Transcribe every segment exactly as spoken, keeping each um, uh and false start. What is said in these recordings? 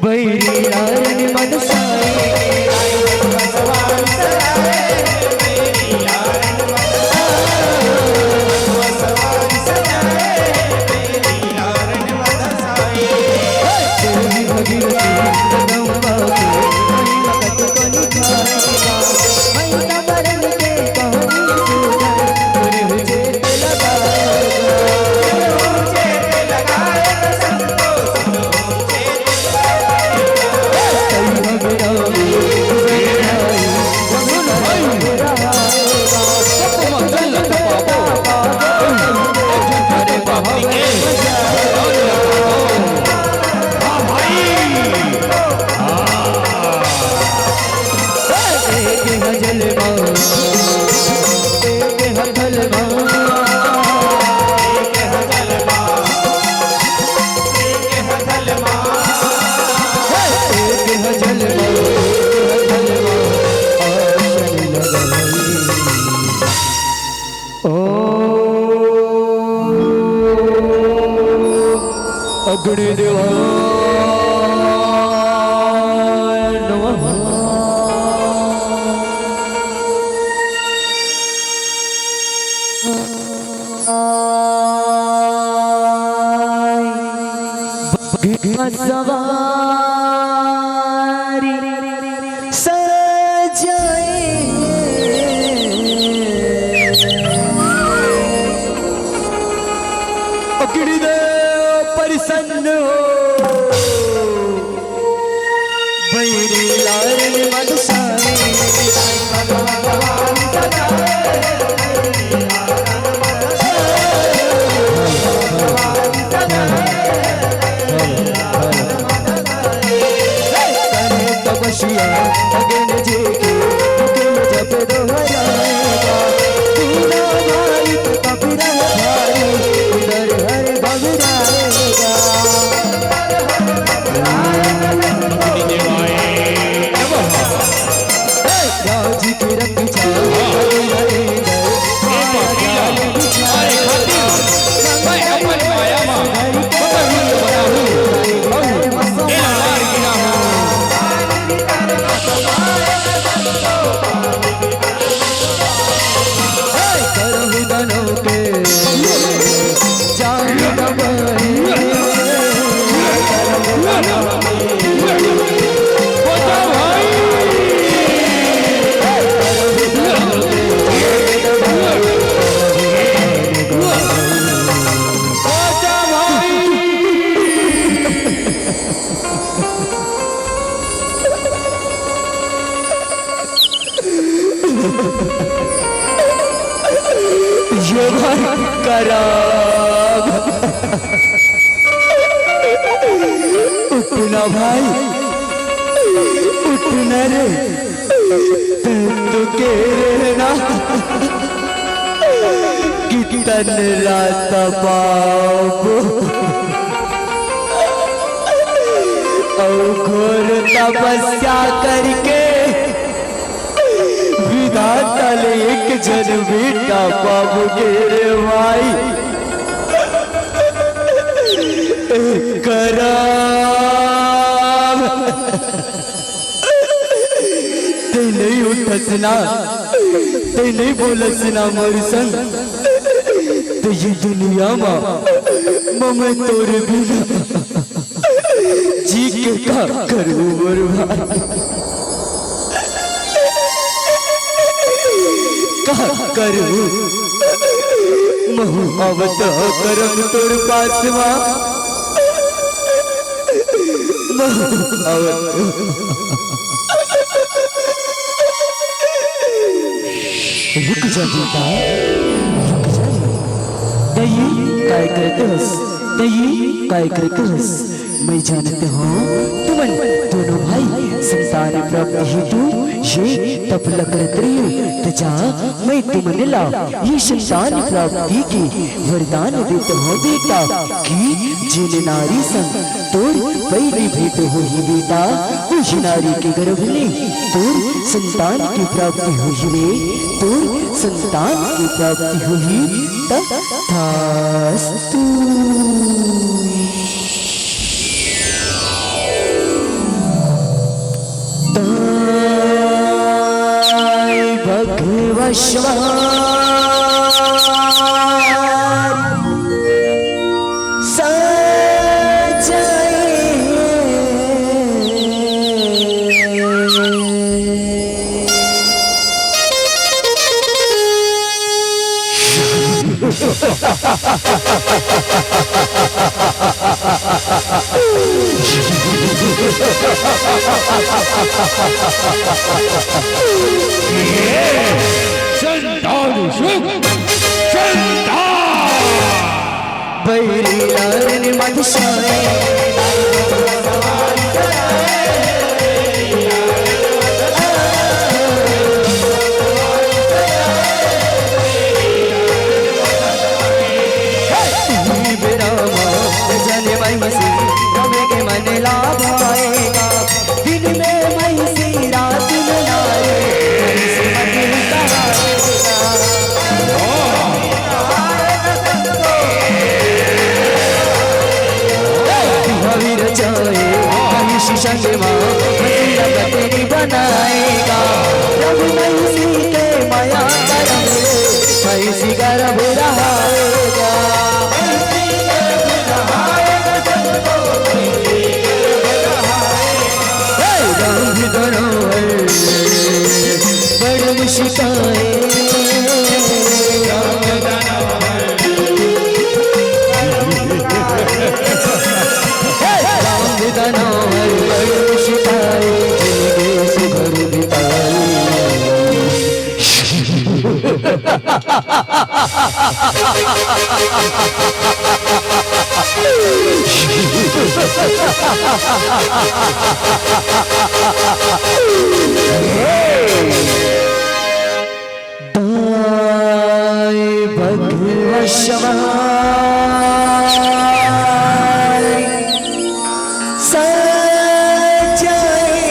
बैरी लारन मन साए। अग्नि देवाय नमः। सवारी सजाए। अग्निदेव प्रसन्न हो, बैरी लारन मन साए। तपस्या अगन जी की, तुम जब दोहराएगा, पूरा भाई तो कब रह भाई, इधर हर घबराएगा। राज की रक्षा, हरे हरे दर, माया जाल बिछाएगा। मैं अपन माया मा बंद बना हूँ, हूँ, ये लाल किला हूँ। करहु दानव के जान दबाए। योगा करब। उठना भाई, उठना रे। तू के रहना कि तन ला तपाबो। अउ घोर तपस्या करके विधाता ले एक झन बेटा पाबो गे रे भाई। करब। ते नइ उठस ना, ते नइ बोलस ना मोर संग, त ये दुनिया मा मैं तोर बिना जी के का करहूँ मोर भाई, का करहूँ? महूँ आवत हँव करम तोर पास मा, महूँ आवत हँव। रुक जा बेटा, रुक जा। तैं काय करत हस, तैं काय करत हस? मैं जानत हंव, तुमन दूनों भाई संतान प्राप्ति हेतु ये तप ल करत रहिव, त जा मैं तुमन ला ये संतान प्राप्ति के वरदान देत हंव बेटा, कि जेन नारी संग तोर पहिली भेंट होही बेटा, उही नारी के गर्भ ले तोर संतान के प्राप्ति होही रे, तोर संतान के प्राप्ति होही। तथास्तु। ताय भगवस्वार सजाए। संतान सुख संतान। बैरी लालन मत साए। बेरा मा जन महिसी, रमे के मन लाभाएगा। दिन में महिसी, रात में नारी, महिसी मत कहाएगा। हवीर चाहे महिसी संग मा, महिला पत्नी बनाएगा। प्रभु महिसी के मया करम ले, महिसी गर्भ रहाएगा। हे राम धनो है, बड़ मुस्काए। राम धनो है, बड़ मुस्काए, जिंदगी सुभर बिताए। दाएं बगवा सवार सजाए।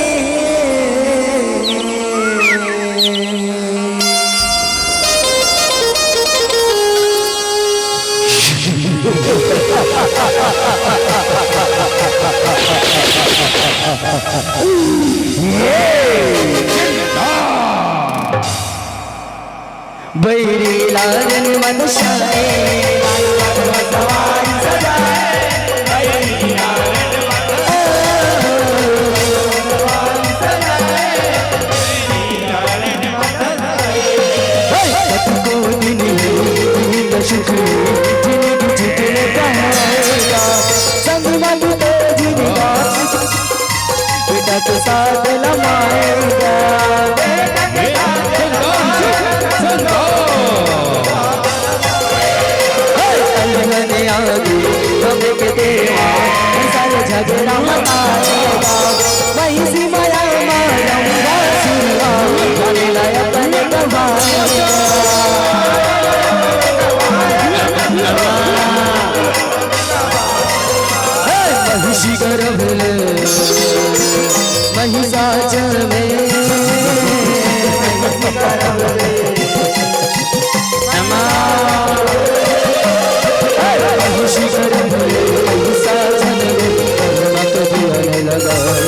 बैरी लालन मन साए। कतको दिन हे, दिन सुख, जिनगी जितने कहाएगा। संग मत तो जिनगा, बेटा के साथ लमाएगा। संतान, संतान। अलगन आगे, हम के देवा, सारे झगड़ा मनाएगा। वही सी माया माया सुआ, जाने लायक नहीं कमाएगा। महिषी गर्भ ले, महिषाचल में। महिषी गर्भ ले, महिषाचल में, कर्म कभी अन लगाए।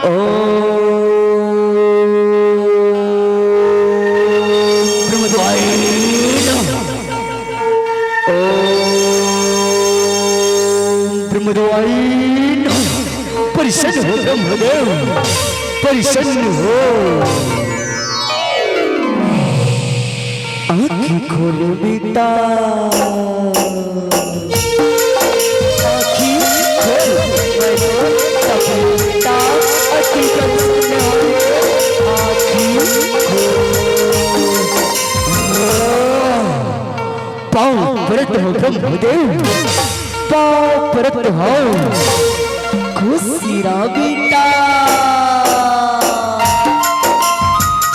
ओम ब्रह्मदेवाय नमः। पर प्रसन्न हो ब्रह्मदेव, प्रसन्न हो। आँखी खोल बेटा, आँखी खोल, मैं तो तपता अति प्रसन्न हो रे। आँखी खोल। पाँव परत हो ब्रह्मदेव, पाँव परत हो। खुशी रह बेटा।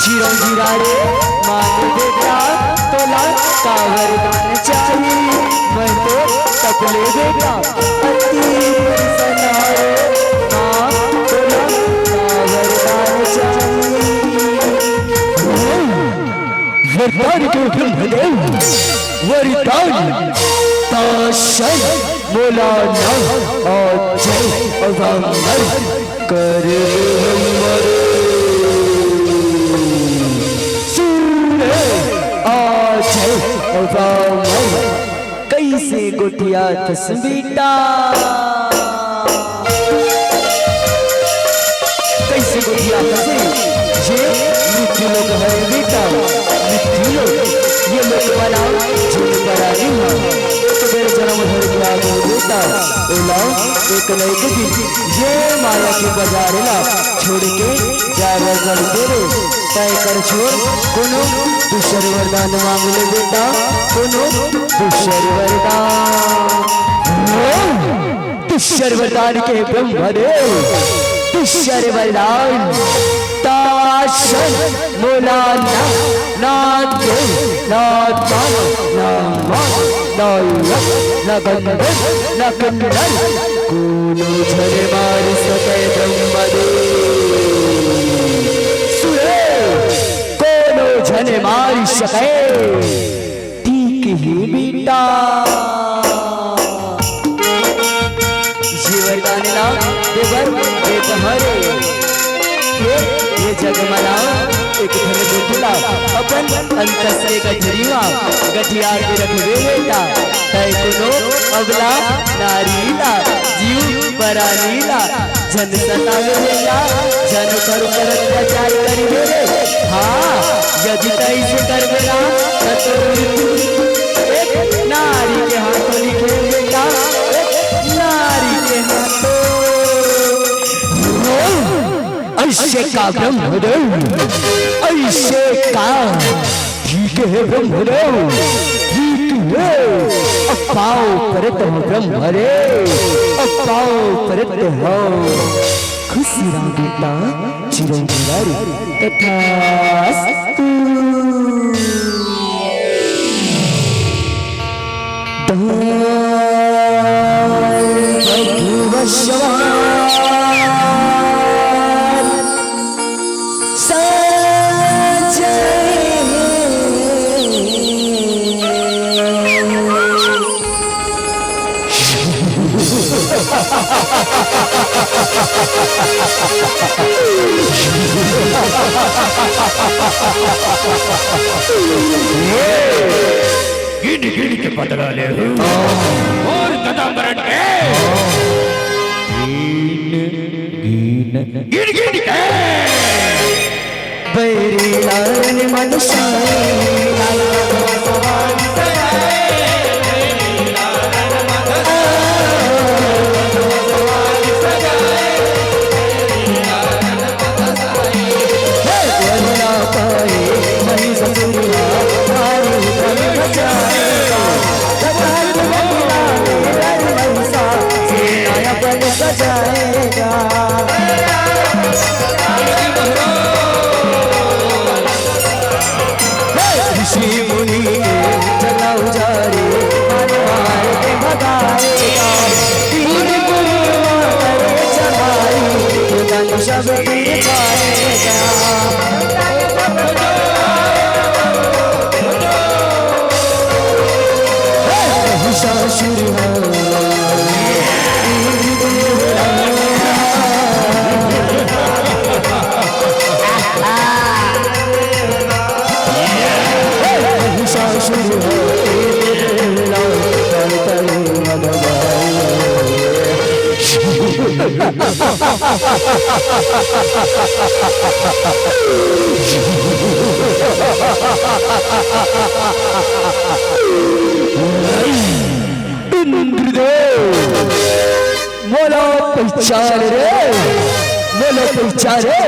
चिरंजीरा रे मान बेटा, तोला का वरदान चाही? मैं तो तपले बेटा अति प्रसन्न हो। माँ तोला का वरदान चाही? वरदान के ब्रह्मदेव, वरदान। ताशन मोला ना अजय अमर कर दे हमर। सुन ले अजय अमर, कइसे गोठियाथस बेटा। कइसे गोठियाथस? ये मृत्यु लोक हरे बेटा, मृत्यु लोक। ये लोक वाला जेन परानी हा, एक बेर जनम धर के आ गे बेटा, ओला एक न एक दिन ये माया के बजार ला छोड़ के जाय बर पड़थे रे। तैं कर छोड़, कोनो दूसर वरदान मांग ले बेटा, कोनो दूसर वरदान। दूसर वरदान के ब्रह्मदेव, दूसर वरदान। ताशन मोला ना, ना देव, ना दानव, ना मानव, ना यक्ष, ना गंधर्व, ना किन्नर, कोनो झन मार सके ब्रह्मदेव। सुरे, कोनो झन मार सके। ठीक हे बेटा। ये वरदान ला देबर बेटा हरे। ये, ये जग मा ना एक ठन गोठिया अपन अंतस के गठरी मा गठिया के रखबे बेटा। तैं कोनो अबला नारी ला, जीव परानी ला, झन सतावे बेटा, झन ओकर ऊपर अत्याचार करिबे रे। हाँ, यदि तैं अइसे करबे ना, त तोर मृत्यु एक नारी के हाथों लिखे बेटा, एक नारी के हाथों। अइसे का ब्रह्मदेव, अइसे का? ठीक हे ब्रह्मदेव, ठीक हे। अब पाँव परत हो ब्रह्म रे, अब पाँव परत हो। खुशी रह बेटा, चिरंजीरा रे। तथास्तु। दान बधुवशवान सजय। गिन गिन के बदला ले हूँ। और गदा मरण के। गिन गिन गिन गिन के। बैरी लालन मन साई लालन। ऋषि मुनि के चला उजारे, हनुमान के भगाएगा। तीन गुरु मार चढ़ाई, दुल्हन सब गिर पाएगा। महिषासुर है। इंद्रदेव, मोला पहचान रे, मोला पहचान रे।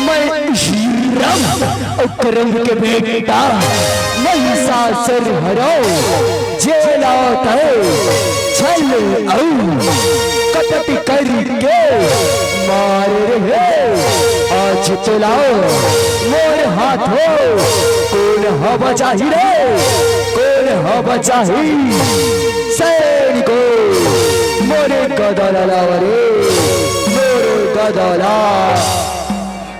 मैं श्री राम अउ करम के बेटा, महिषासुर हरव, जेला तैं छल अउ कपट करके मारे रहे। आज तोला मोर हाथों कोन ह बचाही रे, कोन ह बचाही? सैनिको, मोरे गदा ला लावा रे, मोरे गदा ला।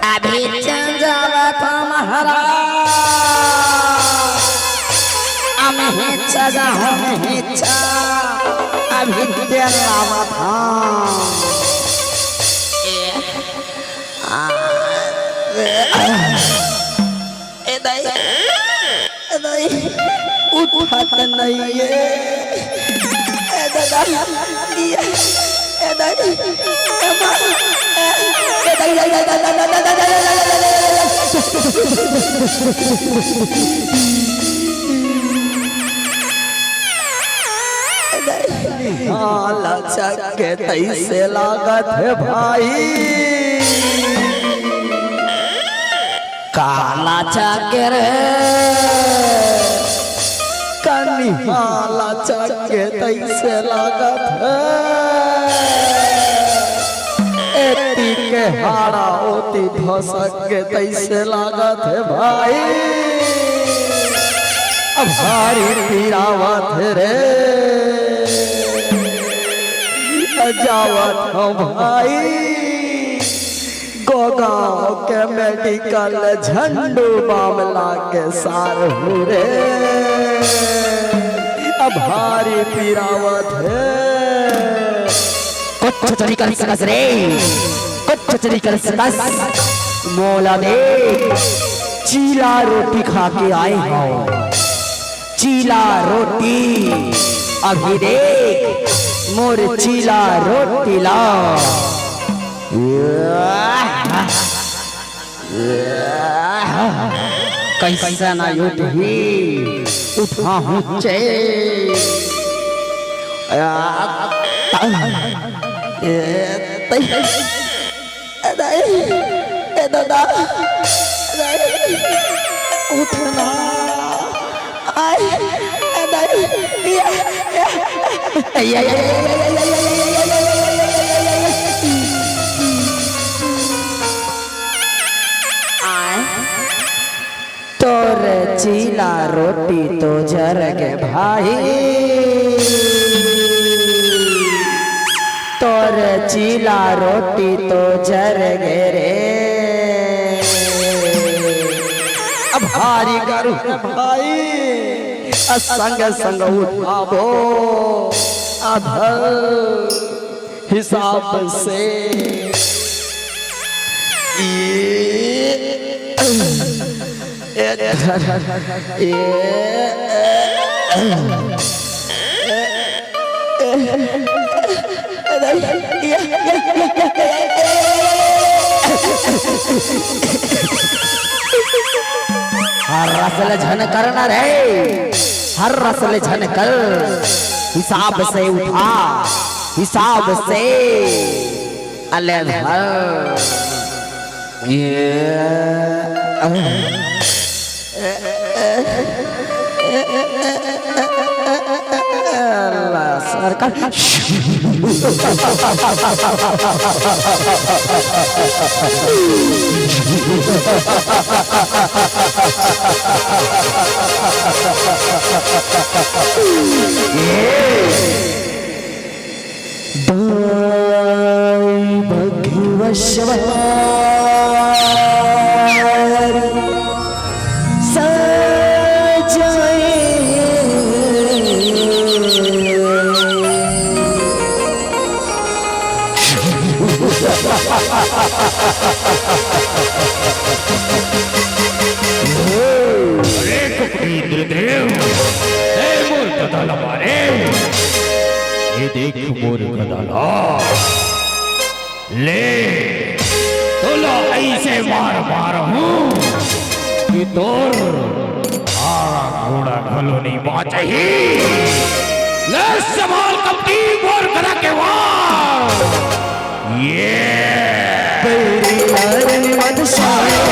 अभी चल जावत हंव महाराज, हम हिच्चा जा, हम हिच्चा, अभी तेल लावत हंव। ए, आ, ए, ए दाई, ए दाई, उठत नइये। ए दादा, ए, ए दाई, ए माँ, ए, ए दाई, दाई, दाई, दाई। ए दाई, हाला चक के तइसे लागत हे भाई। काला चक रे, कनिहा ला चक के तइसे लागत हे। एती के हाड़ा ओती धसक के तइसे लागत हे भाई। अब भारी पीरावत हे रे, जावत हंव भाई। गोगांव के मेडिकल झंडू बाम लाके सारहू रे, अब भारी पीरावत हे। कुछ नइ कर सकस रे, कुछ नइ कर सकस। मोला देख, चीला रोटी खा के आए हंव। चीला रोटी, अभी देख मोर चीला रोटी ला। कइसन उठही, उठाहूं चे। ए, तई। ए दाई, ए दादा, ए दाई, उठ ना। आय, ए दाई, या, या। आय। तोर चीला रोटी तो जर गे भाई, तोर चीला रोटी तो जर गे रे। अब भारी गरम भाई, अ संग संग उठाबो अधल हिसाब से। ये, ए, ए, हर रसल झन करना रे, हर रसल झन कर, हिसाब से उठा, हिसाब से। अले धर। ये, अल्लाह सरकार। दाई भगवशवार सजाए। अरे इंद्रदेव, ए मोर गदा ला मारे। ये देख मोर गदा ला। ले, तोला अइसे मार मारहूं कि तोर आड़ा घोड़ा घलो नइ बाचही। ले संभाल कपटी मोर गदा के वार। ये बैरी लालन मत सायो।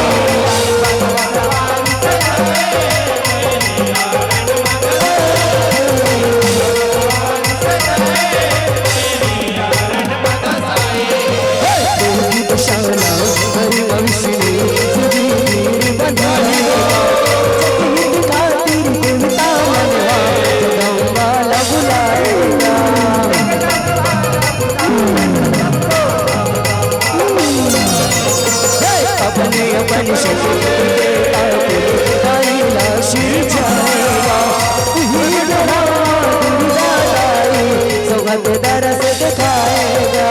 अपने अपने शक्ति देवता के गाइला श्री जाएगा। हीरा दुर्गा दाई सौगंध दरस दिखाएगा।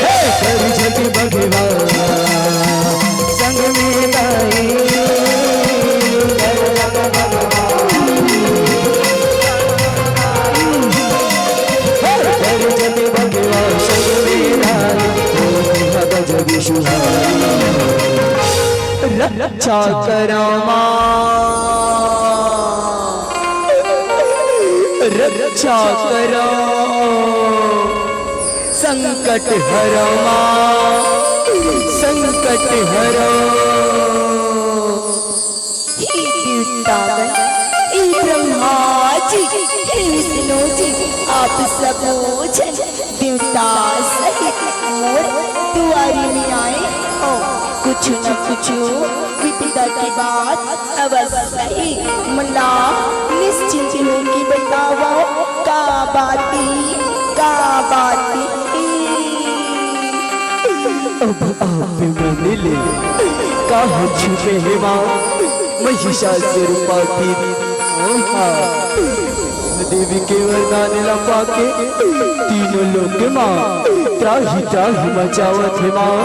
हे कर झट बघवा संग में गाई। रक्षा करो माँ, रक्षा करो, संकट हरो माँ, संकट हरो। हे देवतागण, हे ब्रह्मा जी, हे विष्णु जी, आप सबो झन देवता सहित मोर दुआरी में आए हो। कुछु न कुछु विपदा के बाद अवश्य ही। मोला निश्चिंत होके बतावव, का बात हे, का बात हे? अब आप मन ले काहू छुपे हे माँ, महिषासुर पापी। देवी के वरदान ला पाके तीनों लोक माँ त्राहि त्राहि मचावत हे माँ।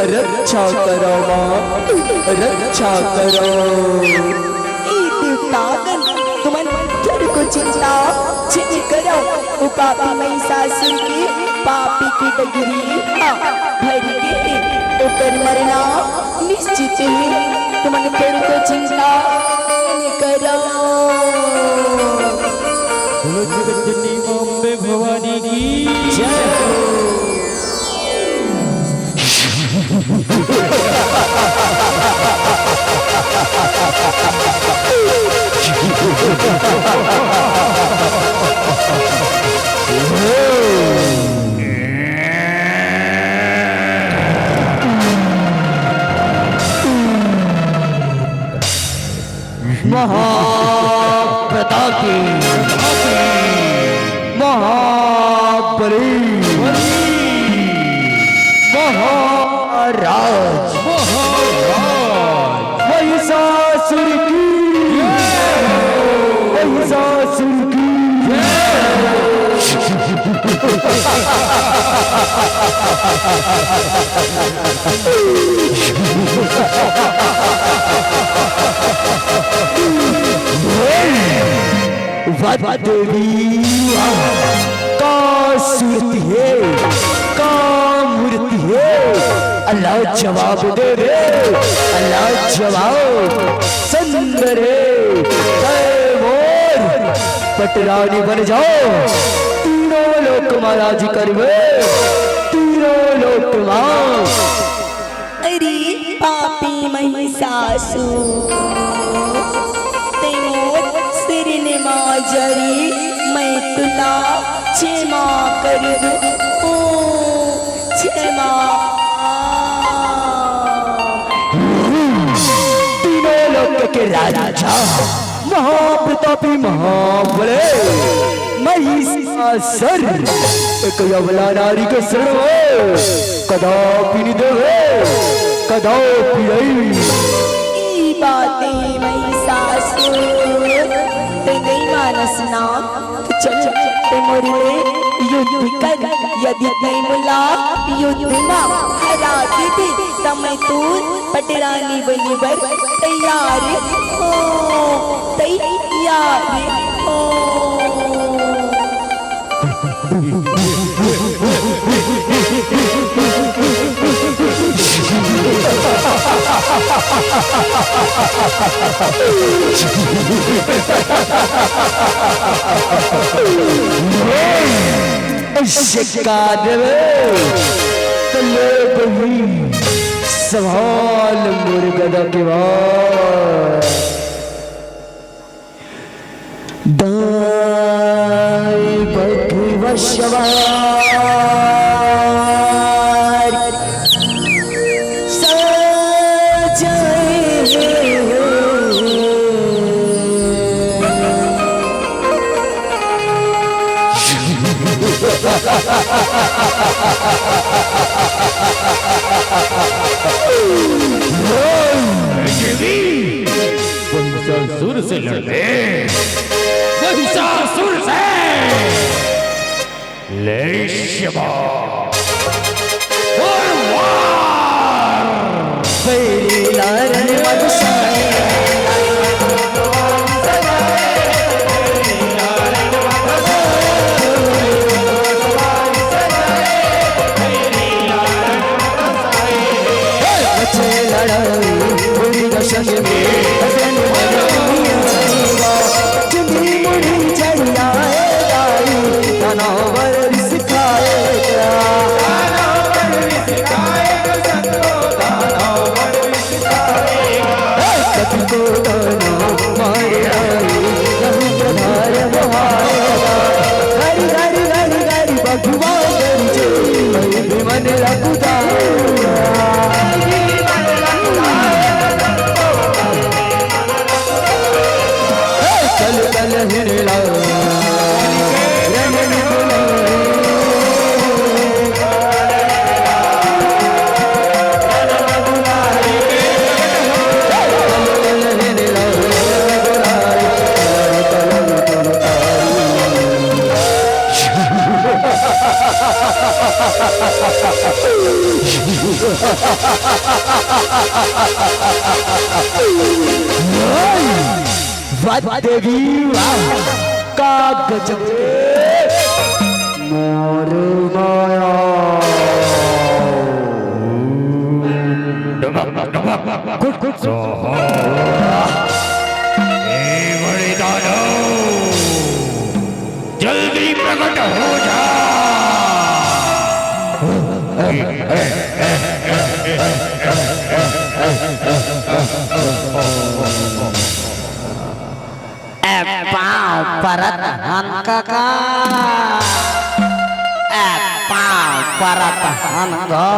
रक्षा करो माँ, रक्षा करो। हे देवतागण, तुमन थोरको चिंता झिन करो। ओ पापी महिषासुर के पापी के डगरी हा भर गे हे, ओकर मरना निश्चित हे। तुमन थोरको चिंता झिन करो। बोलो जगत जननी माँ अम्बे भवानी की जय हो। महाप्रतापी, महाबली, महाराज, महाराज। महिषासुर की, महिषासुर की। वाह देवी, वाह। का सूरत हे, का मूरत हे, अल्लाह जवाब दे रे, अल्लाह जवाब। सुंदर हे, तय मोर पटरानी बन जाओ, तीनों लोक मा राज करबे, तीनों लोक मा। अरे पापी महिषासुर, तैं मोर शरण मा जा रे, मैं तोला क्षमा कर दूं, ओ क्षमा। तीनों लोक के राजा महाप्रतापी महाबले महिषासुर, एक अबला नारी के शरण में कदापि नहीं देवे, कदापि नहीं। ई बात हे महिषासुर, तैं नहीं मानस ना, तो चल, तैं मोर ले युद्ध कर, यदि तैं मोला युद्ध मा हरा देबे, त मैं तोर पटरानी बने बर तैयार हों, तैयार हों। अइसे का देवे, त ले बही, सवाल मोर गदा के बा। दाई बघवा सवार सजाए हो। महिषासुर से लड़ते, महिषासुर से ले शिवा। और वार। बैरी लारन मदसाए। मचे लड़ाई बुरी नशा में, भजन मन दुनिया जीवा। चुंदी मुड़ी चढ़िया ए दाई, तनावर सिखाएगा। कति को दाना मारे आई, रहु प्रधार बहाएगा। गरी, गरी, गरी, गरी, बघवा गरजे, मैं भी मन रघुदाएगा। चल, चल, हिरला, रण में बुलाए। वाह देवी वाह, का गजब रे। मोर माया। डुबक, डुबक, गुट, गुट। स्वाहा। हे बड़े दानव, जल्दी प्रकट हो जा। ए पाँव परत हन कका, ए पाँव परत हन गो।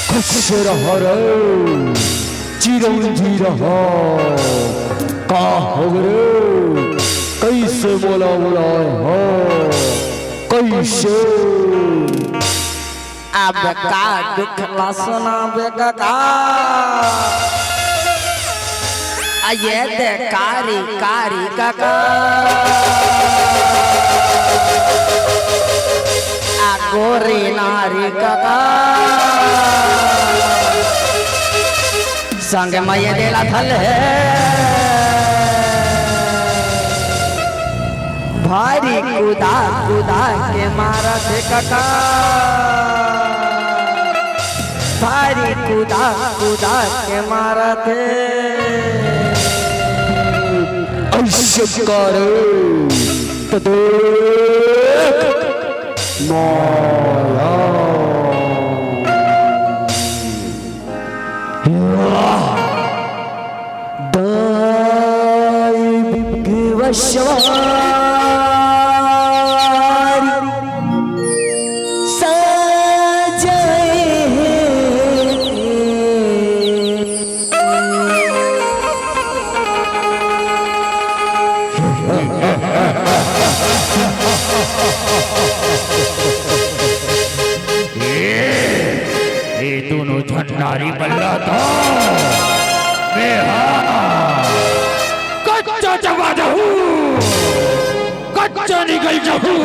खुश रहो रे, चिरंजी रहो। का हो रे, कैसे मोला बुलाए हो, कैसे? अब का दुख ला सुनाबे कका, आ ये दे कारी कारी कका, आ गोरी नारी कका। संग म ये देला थल हे। भारी कुदा कुदा के मारत हे कका, भारी कुदा कुदा के मारत हे। अइसे करे त देख माया। दाई बिघवा सवारी सजाए हे। ए, ए दोनों झन नारी बल्ला तो मैं हा कच्चा चबा जाहूं, कच्चा निकल जाहूं।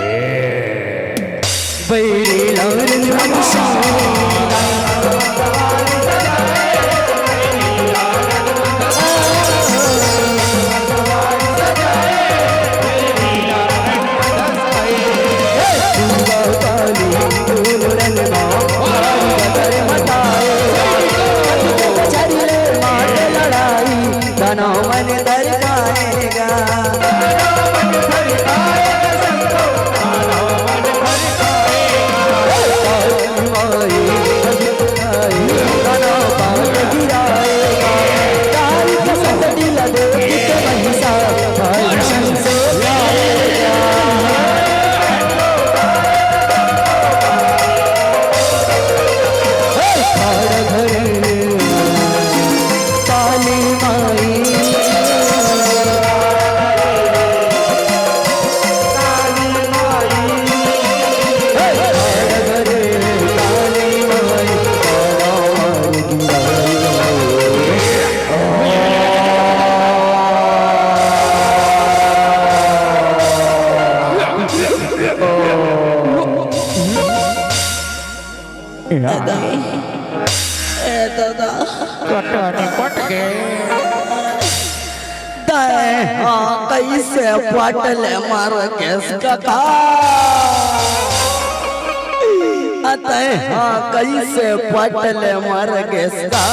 ए, बैरी लाल निशान। मन दरकाएगा। दादा, ए दादा, कटनी पट के। तैं हा कइसे पटले मर गेस कका? आ तैं हा कइसे पटले मर गेस का?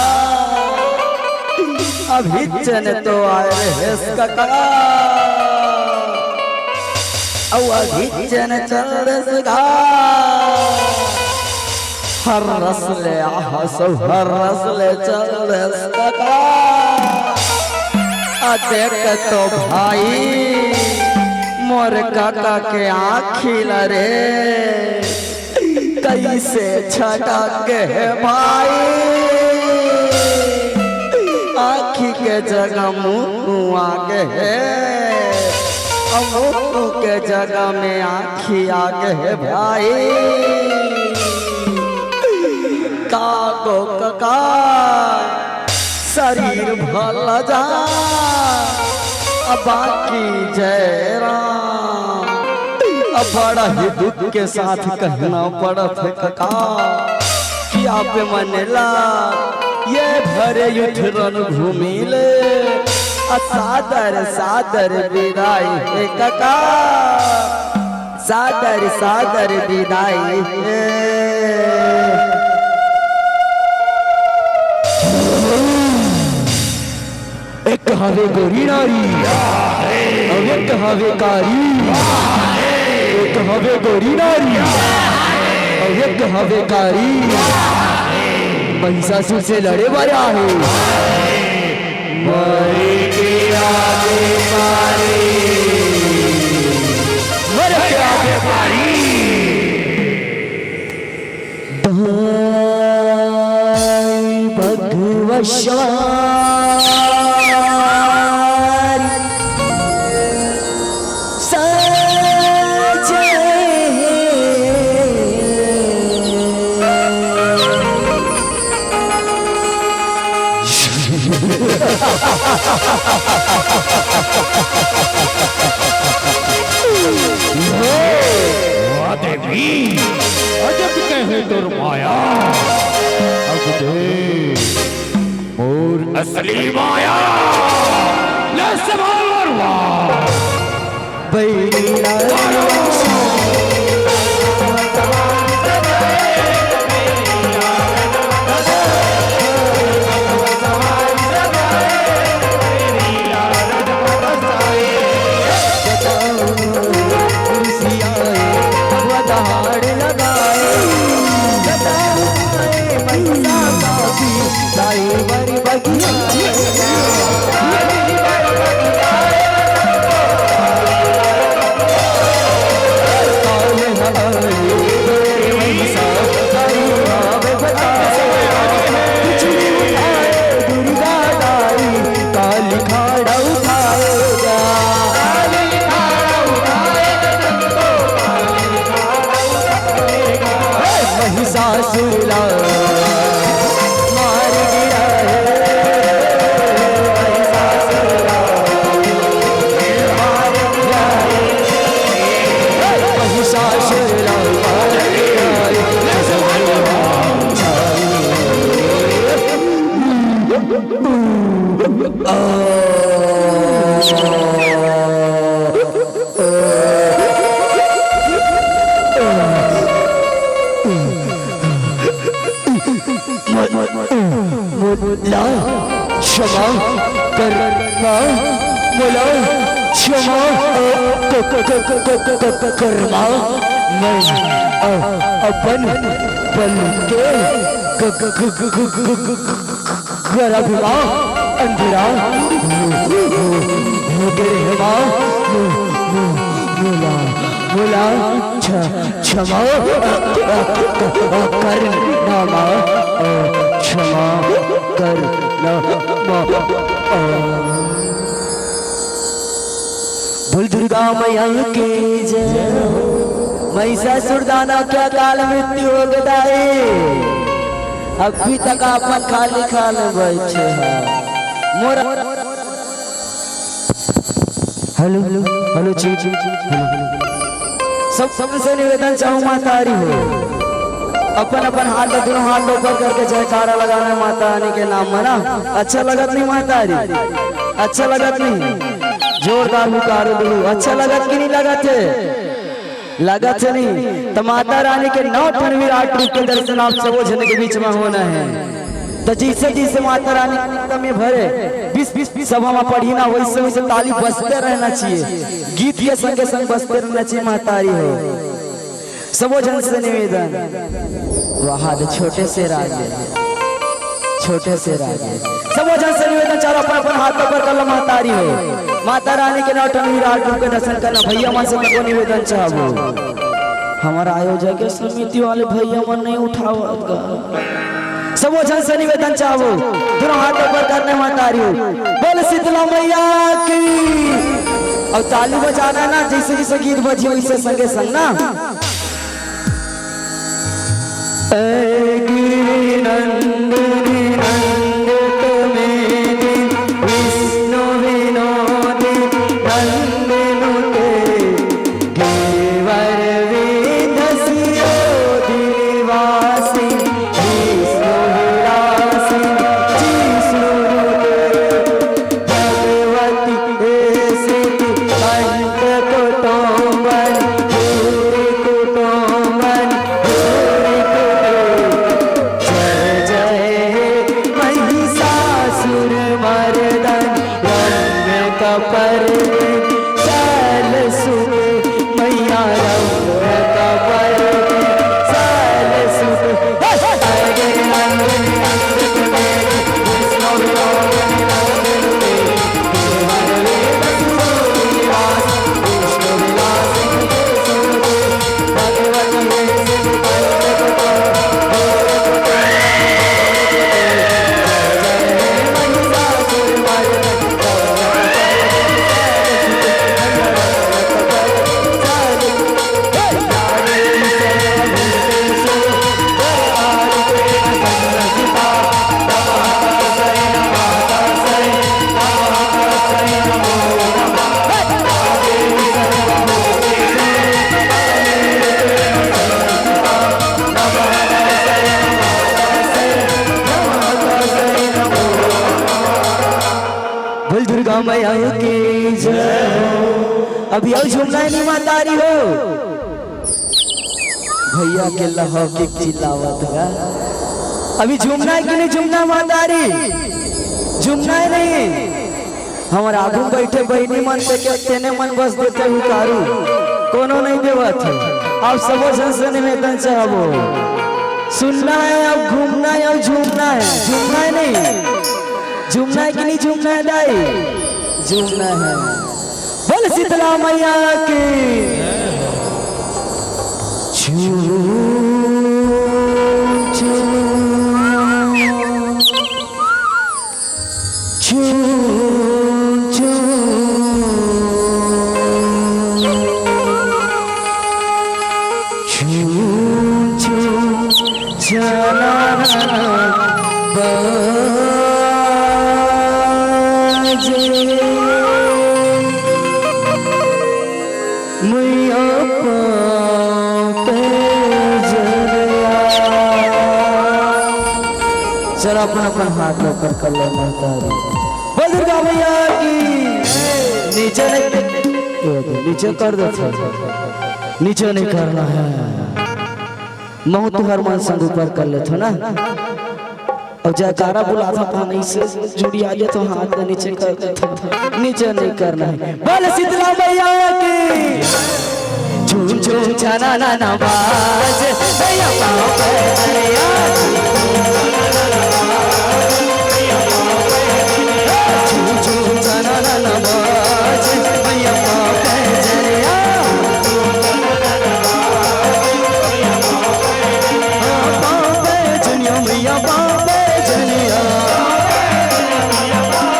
अभी चन तो आए रहेस कका। अउ अभी चन चल देस गा। हर रस ले आहस, हर रस ले चल देस कका। आ देख तो भाई, मोर कका के आँखी ला रे, कइसे छटक गे हे भाई। आँखी के जगह मुँह आ गे हे, अउ मुँह के जगह में आँखी आ गे हे भाई। का गो कका, शरीर भला जा, अब बाकी जय राम। अब बड़ा ही दुख के साथ कहना पड़त हे कका कि आप मन ला ये भरे युद्ध रण भूमि ले आ सादर सादर विदाई हे कका, सादर सादर विदाई हे। एक हवे गोरी नारी, अउ एक हवे कारी। एक हवे गोरी नारी, अउ एक हवे कारी। महिषासुर से लड़े बर आहे। मरे के आगे पारी, मरे के आगे पारी। दाई भगवशारी सजय। वाह देवी, अजब कहे तोर माया। अब दे मोर असली माया। ले संभाल मोर वाह। बैरी लाल मोला क्षमा, अ, क-, क-, करमा। मैं, अ, अपन बल के ग-, ग-, ग-, ग-, ग-, ग-, ग-, ग-, ग-, गरा भी माँ, अंधेरा हो, हो, हो, हो गए हे माँ। मो-, मो-, मोला, मोला क्ष-, क्षमा करना माँ, अ, क्षमा करना माँ, अ। बोल दुर्गा मैया की जय हो। महिषासुर दानव के अकाल मृत्यु हो गे दाई। अभी तक अपन खाली खाली बैठे हैं। मोर हेलो, हेलो, जी, जी, हेलो। सब, सबसे निवेदन चाहूँ, मातारी हो, अपन, अपन हाथ ला, दोनों हाथ ऊपर करके जयकारा लगाना माता रानी के नाम में ना। अच्छा लगत नहीं मातारी? अच्छा लगत नहीं? जोरदार हुंकारो दू। अच्छा लगत कि नहीं लगत हे? लगत हे नहीं? तो माता रानी के नौ ठन विराट रूप के दर्शन आप सबो झन के बीच में होना है। तो जैसे जैसे माता रानी के में भरे, बीस, बीस, बीस सभा में पढ़ी ना, वैसे वैसे ताली बजते रहना चाहिए, गीत के संगे संग बजते रहना चाहिए। मातारी हो, सबो झन से निवेदन, वहाद छोटे से राज हे, छोटे से राज हे। सबो झन से निवेदन, चारों अपन अपन हाथ ऊपर कर लो, मातारी हो। माता रानी के नौ ठन विराट रूप के दर्शन करना। भैया मन से तको निवेदन चाहबो, हमारा आयोजक समिति वाले भैया मन नहीं उठावत गा। सबो झन से निवेदन चाहबो, दोनों हाथ ऊपर करने, मातारी हो। बोल शीतला मैया की। अउ ताली बजाना ना, जैसे जैसे गीत बजी वैसे संगे संग ना। ऐ गिरि नंदिनि नंदित मेदिनि विष्णु विनोदिनि नंदिनुते। गिरिवर विंध्य सिरोधिनि वासिनि विष्णु विलासिनि जिष्णुनुते। भगवती हे सिद्धि कंठ कुटुंबन भूरि कुटुंबन भूरि कुटुंब। जय जय हे महिषासुर मर्दन रम्य कपर शैल सुत मैया रम्य कपर शैल सुत। बोल दुर्गा मैया की जय हो। अभी अउ झूमना हे नहीं मातारी हो? भैया के लहौकी चिल्लावत गा। अभी झूमना हे कि नहीं झूमना मातारी? झूमना हे नहीं? हमर आगू बैठे बहिनी मन से के तेने मन बस देते हुंकारू, कोनो नहीं देवत हे। आप सबो झन से निवेदन चाहबो, सुनना हे, अब घूमना हे, अब झूमना हे, झूमना हे नहीं? झूमना हे कि नहीं झूमना हे दाई? झूमना हे। बोल शीतला मैया की। झूम, झूम, झूम, झूम, झूम, झूम। झनन बाजे। मैया पाँव पे जरया। चल, अपन अपन हाथ ऊपर कर ले महतारी। बोल दुर्गा मैया की। नीचे नहीं, ये दे, नीचे कर दे, नीचे नहीं करना है। महूँ तुहर मन संग ऊपर कर लेथों ना। अउ जयकारा बुलाथव त नहीं से जुड़िया जाथव, हाथ ला नीचे कर देथव, नीचे नहीं करना हे। बोल शीतला मैया की। झूम झूम छना ना ना बाज, भैया पाँव पे जनिया। झूम झूम छना ना ना बाज, भैया पाँव पे जनिया। पाँव पे जनिया मैया, पाँव पे जनिया। पाँव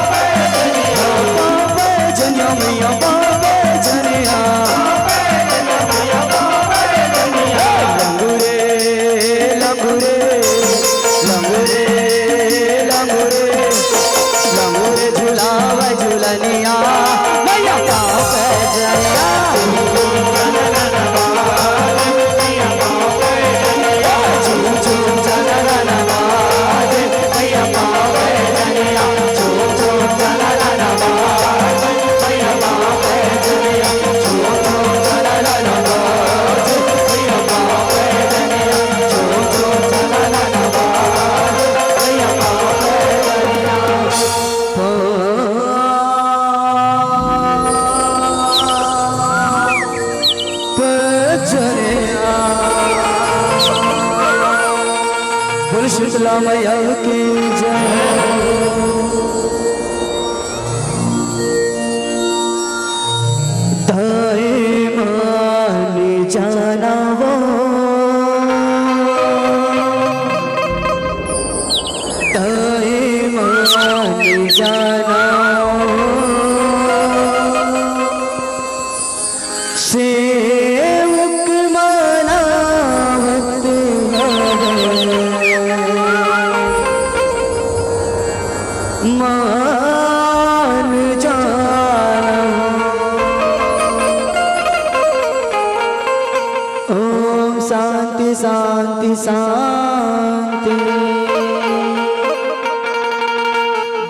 पे जनिया मैया, पाँव पे जनिया। लंगुरे, लंगुरे, लंगुरे, लंगुरे, लंगुरे झुलावे झुलनिया, मैया पाँव पे जनिया। बोल शीतला मैया की जय। दाई मान जाना वो, दाई मान जाना वो। सेवक मनावत हवै, मान जाना। ओम शांति, शांति, शांति।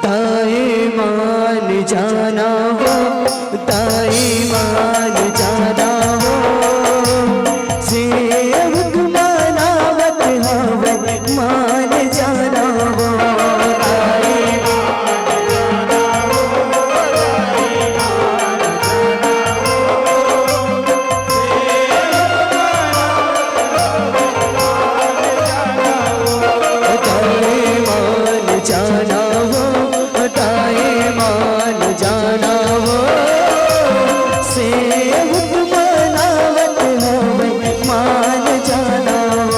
दाई मान जाना वो, दाई मान जाना वो, सेवक मनावत हवै, मान जाना वो। दाई ताई मान जाना वो, ताई मान जाना वो, सेवक मनावत हवै, मान जाना वो।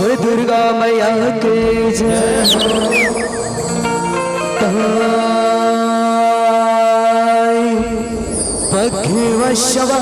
बोल दुर्गा मैया की जय। ताई पखिवशवा